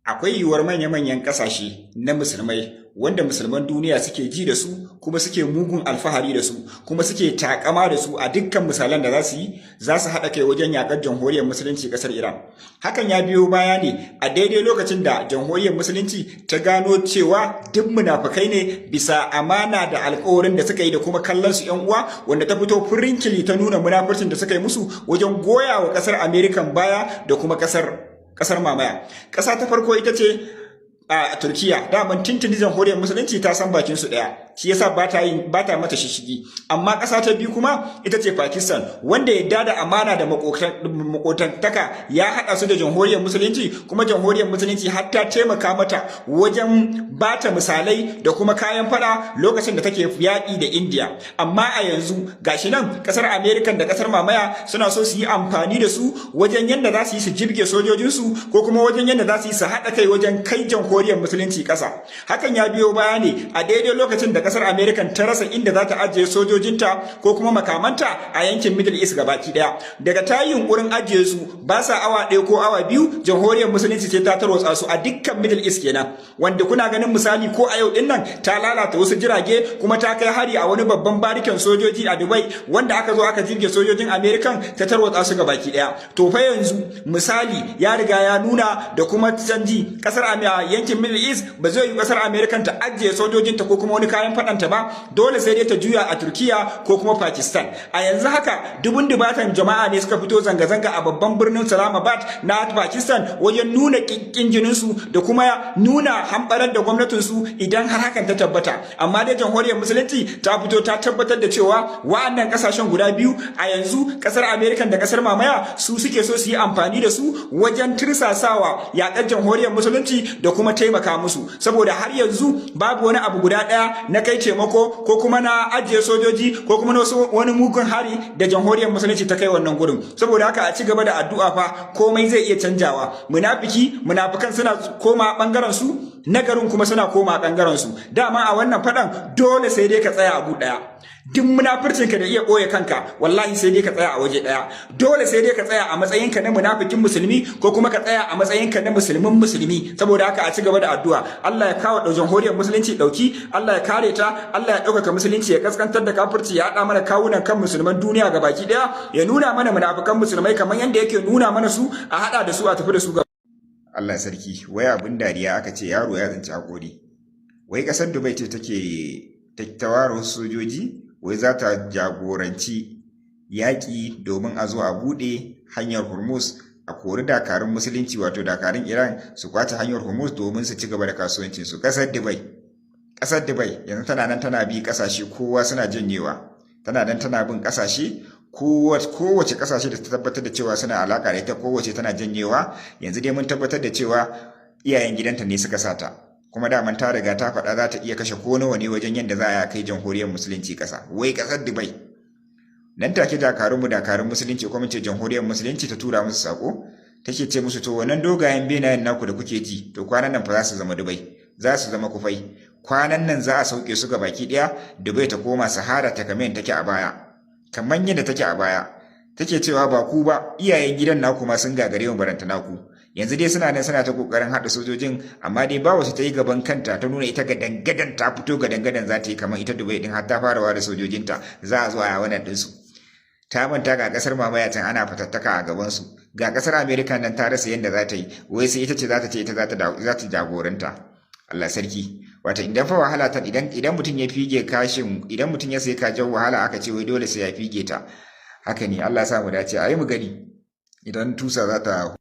Akwai yiwuwar manya-manyan ƙasashe na musulmai, wanda musulman duniya suke ji da su, kuma suke mugun alfahari da su, kuma suke takama da su a dukkan misalan da za su yi, za su haɗa kai wajen yaƙar Jamhuriyar Musulunci ƙasar Iran. Hakan ya biyo baya ne a daidai lokacin da Jamhuriyar Musulunci ta gano cewa duk munafukai ne, bisa amana da alkawarin da suka yi da kuma kallon su yan uwa, wanda ta fito firinkili ta nuna munafurcin da suka yi musu wajen goya wa ƙasar Amerikan baya da kuma ƙasar mamaya. Ƙasa ta farko ita ce a Turkiya. Daman tuntuni Jamhuriyar Musulunci ta san bakin su ɗaya, shi yasa ba ta mata shishigi. Amma ƙasa ta biyu kuma ita ce Pakistan, wanda yadda da amana da makotantaka ya haɗa su da Jamhuriyar Musulunci, kuma Jamhuriyar Musulunci har ta taimaka mata wajen ba ta misalai da kuma kayan fada lokacin da take yaƙi da India. Amma a yanzu gashi nan ƙasar America da ƙasar mamaya suna so su yi amfani da su wajen yadda za su yi su jibge sojojinsu, ko kuma wajen yadda za su yi su haɗa kai wajen kai Jamhuriyar Musulunci ƙasa. Hakan ya biyo baya ne a daidai lokacin da kasar America ta rasa inda za ta ajiye sojojinta ko kuma makamanta a yankin Middle East gabaki daya. Daga ta yi yunkurin ajiye su, ba sa awa 1 ko awa 2, Jamhuriyar Musulunci ce ta tarwatsa su a dukkan Middle East kenan. Wanda kuna ganin misali, ko a yau din nan ta lalata wasu jirage, kuma ta kai hari a wani babban barikin sojoji a Dubai, wanda aka zo aka jirge sojojin American, ta tarwatsa su gabaki daya. To fa yanzu misali ya riga ya nuna da kuma canji kasar yankin Middle East, ba zai yi kasar American ta ajiye sojojinta ko kuma wani kayan faɗanta ba, dole sai dai ta juya a Turkiya ko kuma Pakistan. A yanzu haka dubun dubatan jama'a ne suka fito zanga-zanga a babban birnin Islamabad na Pakistan wajen nuna kin jininsu da kuma nuna hamɓarar da gwamnatinsu idan har hakan ta tabbata. Amma dai Jamhuriyar Musulunci ta fito ta tabbatar da cewa wa'annan kasashen guda biyu a yanzu, kasar America da kasar mamaya, su suke so su yi amfani da su wajen tirsasawa yaƙar Jamhuriyar Musulunci da kuma taimaka musu, saboda har yanzu babu wani abu guda ɗaya na kai taimako ko kuma na ajiye sojoji ko kuma na wani mugun hari da Jamhuriyar Musulunci ta kai wannan gurin. Saboda haka a ci gaba da addu'a fa, komai zai iya canjawa. Munafiki munafikan suna koma bangaren su, nagarin kuma suna koma bangaren su. Dama a wannan fadan dole sai dai ka tsaya abu daya. Duk munafircinka da iya ɓoye kanka, wallahi sai dai ka tsaya a waje ɗaya. Dole sai dai ka tsaya a matsayinka na munafikin musulmi, ko kuma ka tsaya a matsayinka na musulmin musulmi. Saboda haka a ci gaba da addu'a, Allah ya kawo da Jamhuriyar Musulunci ɗauki, Allah ya kare ta, Allah ya ɗaukaka musulunci, ya kaskantar da kafirci, ya haɗa mana kawunan kan musulman duniya gabaki ɗaya, ya nuna mana munafikan musulmai kamar yadda yake nuna mana su, a haɗa da su a tafi da su. Allah sarki, wai abin dariya, aka ce yaro ya tsinci hakori. Wai kasar Dubai ce take ta ware wasu sojoji, wai za ta jagoranci yaƙi domin a zo a buɗe hanyar Hormuz, a kori dakarun musulunci, wato dakarun Iran, su kwace hanyar Hormuz domin su ci gaba da kasuwancin su. Kasar Dubai, kasar Dubai yanzu tana nan tana bi kasashe, kowa suna janyewa. Tana nan tana bin kasashe, kowace kasashe da ta tabbatar da cewa suna alaka da ita, kowace tana janyewa. Yanzu dai mun tabbatar da cewa iyayen gidanta ne suka sata, kuma daman ta riga ta faɗa za ta iya kashe ko nawa ne wajen yadda za a kai Jamhuriyar Musulunci ƙasa. Wai ƙasar Dubai nan take dakarunmu, dakarun musulunci ko ce Jamhuriyar Musulunci, ta tura musu sako, take ce musu, to wannan dogayen benayen naku da kuke ji, to kwanan nan fa za su zama Dubai, za su zama kufai. Kwanan nan za a sauke su ga baki ɗaya, Dubai ta koma sahara ta kamar take a baya, kamar yadda take a baya. Take cewa ba ku ba, iyayen gidan naku ma sun gagare mu, baranta naku. Yanzu dai suna nan suna ta kokarin haɗa sojojin, amma dai ba wasu ta yi gaban kanta ta nuna ita gadan gadan, ta fito gadan gadan za ta yi kamar ita Dubai din, har ta fara da sojojinta za a zo a wannan ɗinsu. Ta manta ga kasar mamaya can ana fatattaka a gaban su, ga kasar America nan ta rasa yadda za ta yi, wai sai ita ce za ta ce ita za ta jagoranta. Allah sarki, wata idan fa wahala ta idan mutum ya fige kashin, idan mutum ya sai kajin wahala, aka ce wai dole sai ya fige ta. Haka ne, Allah ya sa mu dace. A yi mu gani idan tusa za ta